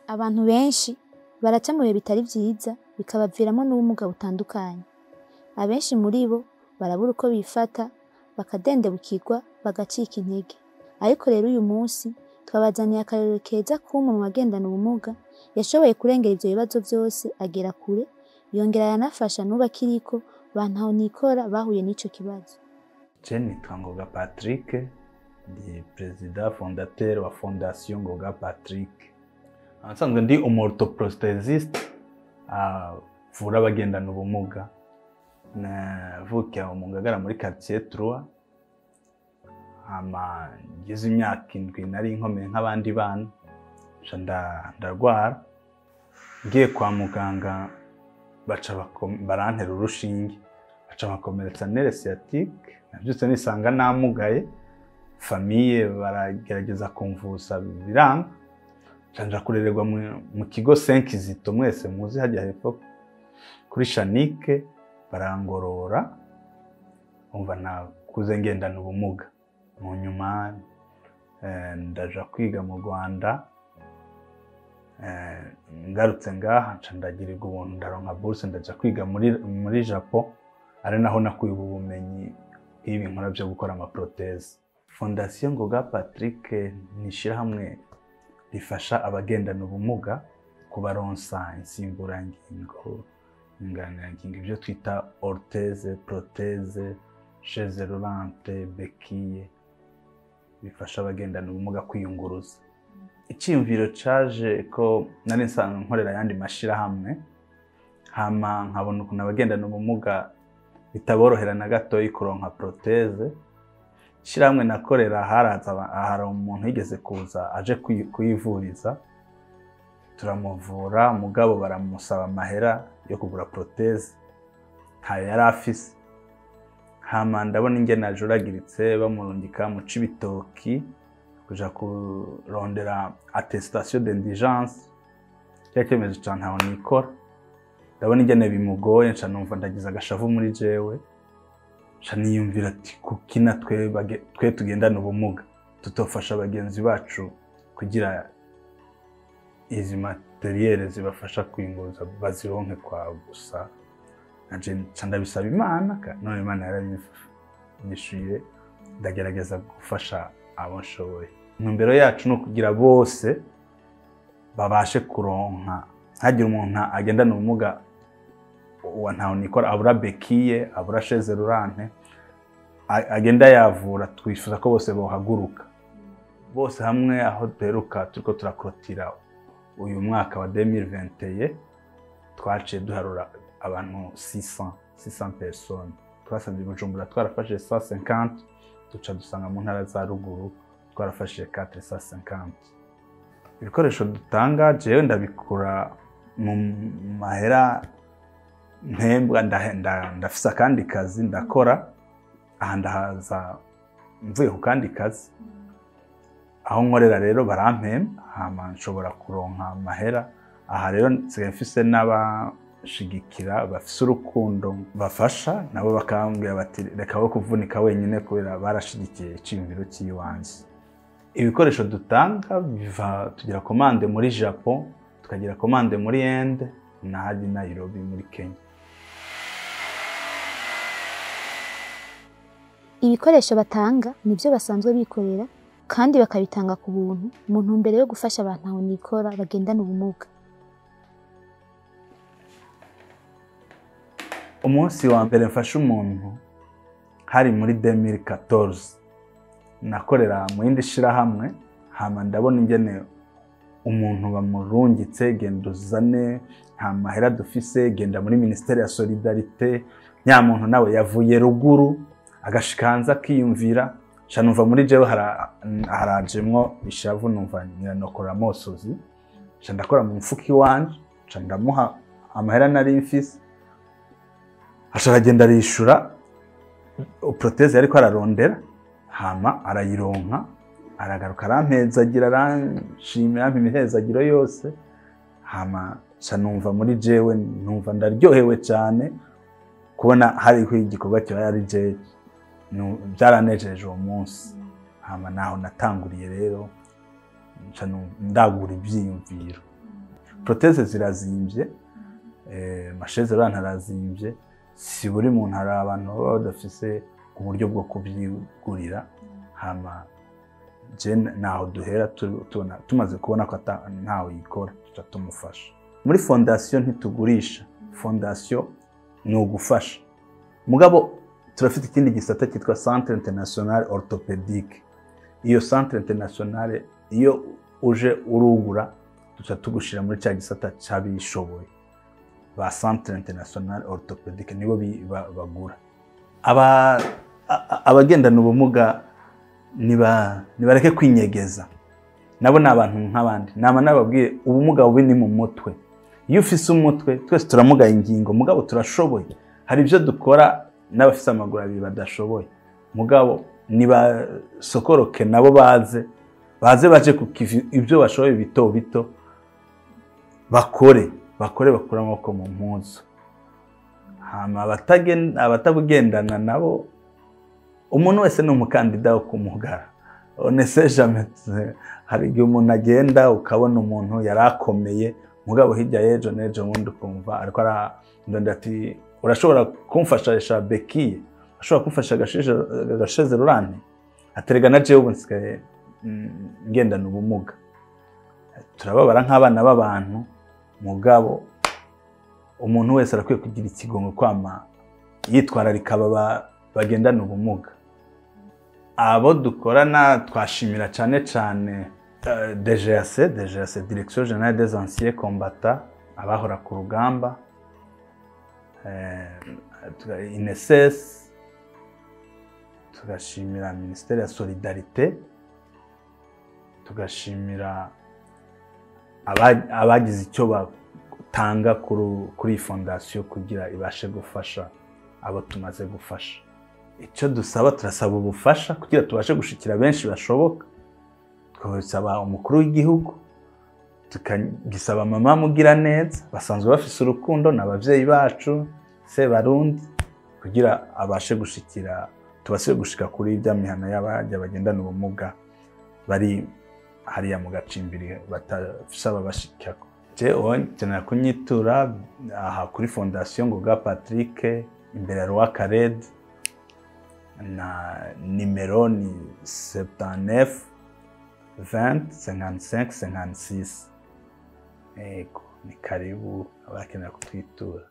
Abantu benshi baraca mu bihe bitari vyiza bikabaviramo n'ubumuga butandukanye. Abenshi muri bo barabura uko bifata, bakadendebukirwa, bagacika intege. Ariko rero uyu munsi twabazaniye akarorero keza k'umwe mu bagendana ubumuga yashoboye kurengera ivyo bibazo vyose agera kure, yongera aranafasha n'ubu akiriko ba ntahonikora bahuye n'ico kibazo. Je nitwa Ngoga Patrick, ndi président fondateur wa Fondation Ngoga Patrick. Nsanzwe ndi umu orthoprosthésiste avura abagendana ubumuga. Navukiye mu Ngagara muri quartier 3. Hama ngize imyaka 7 nari nkomeye nk'abandi bana, nca ndarwara. Ngiye kwa muganga baca barantera urushinge, baca bakomeretsa nerf sciatique, navyutse nisanga namugaye. Famille baragerageza kumvusa biranga, nca nja kurererwa mu kigo Saint Kizito, mwese muzi hajya hepfo kuri Shanike, barangorora. Umva nakuze ngendana ubumuga. Mu nyuma ndaja kwiga mu Rwanda, ngarutse ngaha nca ndagirirwa ubuntu, ndaronka bourse ndaja kwiga muri Japon, ari naho nakuye ubumenyi bw'ibi nkora byo gukora ama prothèse. Fondation Ngoga Patrick ni ishirahamwe rifasha abagendana ubumuga kubaronsa insimburangingo, inyunganirangingo, ibyo twita orthèse, prothèse, chaise roulante, béquille, bifasha abagendana ubumuga kwiyunguruza. Icyiyumviro caje ko nari nsanzwe nkorera ayandi mashirahamwe, hama nkabona ukuntu abagendana ubumuga bitaborohera na gatoyi kuronka prothèse. Ishirahamwe nakorera haraza hari umuntu yigeze kuza aje kuyivuriza, turamuvura, mugabo baramusaba amahera yo kugura prothèse, ntayo yari afise. Hama ndabona ingene ajuragiritse, bamurungika mu Cibitoki kuja kurondera attestation d'indigence, cya cyemezo ca ntaho nikora. Ndabona ingene bimugoye, nca numva ndagize agashavu muri jewe, nca niyumvira ati kuki natwe twe tugendana ubumuga tutofasha bagenzi bacu kugira izi materiel zibafasha kwiyunguruza bazironke kwa gusa. Nanje nca ndabisaba Imana, none Imana yarabinyishuye, ndagerageza gufasha abo nshoboye. Intumbero yacu ni ukugira bose babashe kuronka, ntagire umuntu agendana ubumuga wa ntaho nikora abura béquille, abura chaise roulante, agenda yavura. Twifuza ko bose bohaguruka bose hamwe. Aho duheruka turiko turakrotira uyu mwaka wa 2021, twaciye duharura abantu 600 personnes. Twasanze i Bujumbura twarafashe 150, duca dusanga mu ntara za ruguru twarafashe 450. Ibikoresho dutanga jewe ndabikura mu mahera mpembwa, ndafise akandi kazi ndakora aha, ndahaza mvuye ku kandi kazi aho nkorera, rero barampemba, hama nshobora kuronka amahera. Aha rero nsigaye mfise n'abashigikira bafise urukundo bafasha, nabo bakambwira bati reka wo kuvunika wenyine, kubera barashigikiye iciyumviro cy'iwanje. Ibikoresho dutanga biva, tugira commande muri Japon, tukagira commande muri Inde na hadi Nairobi muri Kenya. Ibikoresho batanga nivyo basanzwe bikorera kandi bakabitanga ku buntu mu ntumbero yo gufasha abantu ntahonikora bagendana ubumuga. Umunsi wa mbere mfashe umuntu hari muri 2014, nakorera mu yindi shirahamwe, hama ndabona ingene umuntu bamurungitse, genda uzane, nta mahera dufise, genda muri ministère ya solidarité. Nya muntu nawe yavuye ruguru agashikanza akiyumvira, nca numva muri jewe harajemwo ishavu, numva nyiranokora amosozi, nca ndakora mu mfuko iwanje, nca ndamuha amahera nari mfise, aca aragenda arishura prothèse yariko ararondera, hama arayironka, aragaruka arampezagira, aranshimira, ampa imihezagiro yose. Hama nca numva muri jewe numva ndaryohewe cyane kubona hariho igikorwa kibaye ari jewe, byaranejeje uwo munsi. Hama naho natanguriye rero, nca ndagura ivyiyumviro. Prothèse zirazimvye, ama chaises roulantes arazimvye. Si buri muntu, hari abantu baba badafise uburyo bwo kubyigurira. Hama je naho duhera tubona, tumaze kubona ko ntawe yikora, tuca tumufasha. Muri fondation ntitugurisha, fondation ni ugufasha. Mugabo turafite ikindi gisata cyitwa Centre International Orthopédique. Iyo Centre International, iyo uje urugura, duca tugushira muri cya gisata cy'abishoboye ba Centre International Orthopédique, nibo bagura. Abagendana ubumuga nibareke kwinyegeza, nabo ni abantu nk'abandi. Nama nababwiye, ubumuga bubi ni mu mutwe. Iyo ufise umutwe, twese turamugaye ingingo, mugabo turashoboye. Hari ibyo dukora n'abafise amaguru abiri badashoboye. Mugabo nibasokoroke nabo, baze baje ku kivi, ibyo bashoboye bito bito bakore, bakore, bakure amaboko mu mpuzu. Hama abatabugendana nabo, umuntu wese ni umukandida wo kumugara, on ne sait jamais. Hari igihe umuntu agenda ukabona umuntu yari akomeye, mugabo hirya y'ejo n'ejo bundi ukumva ariko arandonda ati: "Urashobora kumfasha béquille? Urashobora kumfasha aga chaise roulante?" Aterega na jewe ubu nsigaye ngendana ubumuga. Turababara nk'abana b'abantu, mugabo umuntu wese arakwiye kugira ikigongo, kwama yitwararika aba bagendana ubumuga. Abo dukorana, twashimira cyane cyane DGAC, DGAC, Direction Générale des Anciens Combattants, abahora ku rugamba, INSS, tugashimira Ministère ya Solidarité, tugashimira abagize icyo batanga kuri iyi fondation kugira ibashe gufasha abo tumaze gufasha. Icyo dusaba, turasaba ubufasha kugira tubashe gushikira benshi bashoboka. Twasaba umukuru w'igihugu, tukagisaba mama mugira neza, basanzwe bafise urukundo, ni abavyeyi bacu Sebarundi, kugira abashe gushikira, tubashe gushika kuri bya mihana y'abajya bagendana ubumuga bari hariya mu gacimbiri batafise ababashikako. Je nkenera kunyitura aha kuri Fondation Ngoga Patrick, imbere ya Roi Khaled, na nimero ni 79 20 55 56. Ego, ni karibu abakenera kutwitura.